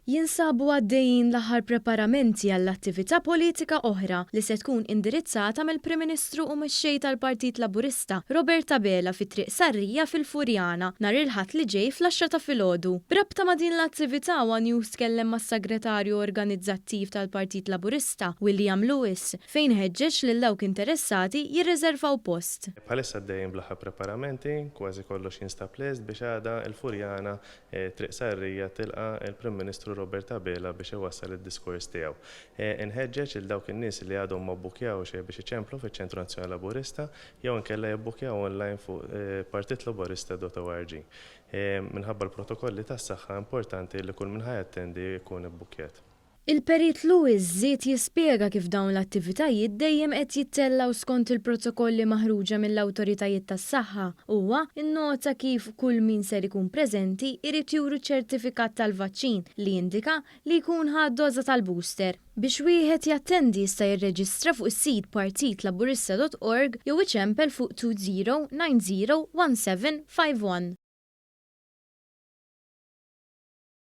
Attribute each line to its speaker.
Speaker 1: Jinsabu għaddejjin l-aħħar preparamenti għall-attività politika oħra li se tkun indirizzata mill-Prim Ministru u Mexxej tal-Partit Laburista Robert Abela fi Triq Sarrija fil-Furjana nhar il-Ħadd li ġej fl-għaxra ta' filgħodu. B'rabta ma' din l-attività one News tkellem mas-Segretarju Organizzattiv tal-Partit Laburista William Lewis fejn ħeġġeġ lil dawk interessati jirriservaw post.
Speaker 2: Bħalissa għaddejjin bl-aħħar preparamenti, kważi kollox jinstab lest biex għada l-Furjana Triq Sarrija tilqa' l-Prim Ministru Robert Abela biex iwassal id-diskors tiegħu. Inħeġġeġ lil dawk in-nies li għadhom ma bbukkjawx biex iċemplu fiċ-Ċentru Nazzjonali Laburista jew inkella jibbukkjaw online fuq partitlaburista.org. Minħabba l-protokolli tas-saħħa importanti li kull min ħa jattendi jkun ibbukkjat.
Speaker 1: Il-Perit Lewis żied jispjega kif dawn l-attivitajiet dejjem qed jittellgħu skont il-protokolli maħruġa mill-awtoritajiet tas-saħħa. Huwa nnota kif kull min ser ikun preżenti jrid juru ċertifikat tal-vaċċin li jindika li jkun ħa d-doża tal-booster. Biex wieħed jattendi jista' jirreġistra fuq is-sit partitlaburista.org jew iċempel fuq 2090 1751.